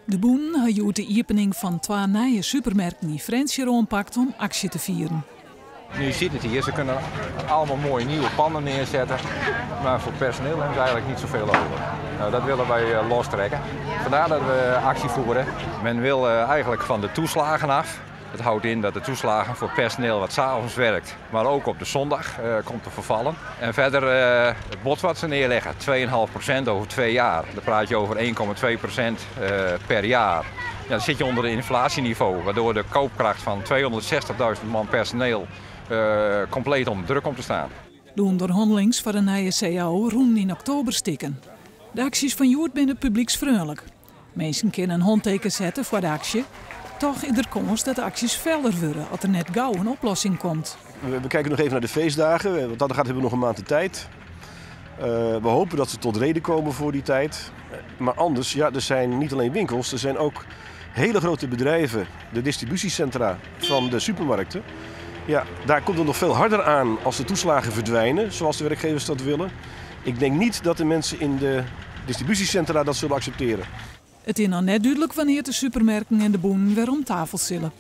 De bûnen ha hjoed de iepening fan twa nije supermerken yn Frjentsjer oanpakt om aksje te fieren. Je ziet het hier, ze kunnen allemaal mooie nieuwe panden neerzetten, maar voor personeel hebben ze eigenlijk niet zoveel over. Nou, dat willen wij lostrekken. Vandaar dat we actie voeren. Men wil eigenlijk van de toeslagen af. Dat houdt in dat de toeslagen voor personeel wat 's avonds werkt, maar ook op de zondag komt te vervallen. En verder het bod wat ze neerleggen, 2,5% over 2 jaar. Dan praat je over 1,2% per jaar. Ja, dan zit je onder het inflatieniveau, waardoor de koopkracht van 260.000 man personeel compleet onder druk komt te staan. De ûnderhannelings foar de nije CAO rûnen yn oktober stikken. De aksjes fan hjoed binne publyksfreonlik. Minsken kinne in hanteken sette foar de aksje. Toch is der kâns dat de aksjes feller wurde as der net gau in oplossing komt. We kijken nog even naar de feestdagen, want dan gaat hebben we nog een maand de tijd. We hopen dat ze tot reden komen voor die tijd. Maar anders, ja, er zijn niet alleen winkels, er zijn ook hele grote bedrijven, de distributiecentra van de supermarkten. Ja, daar komt het nog veel harder aan als de toeslagen verdwijnen, zoals de werkgevers dat willen. Ik denk niet dat de mensen in de distributiecentra dat zullen accepteren. It is noch net dúdlik wannear't de supermerken en de bûnen wer om tafel sille.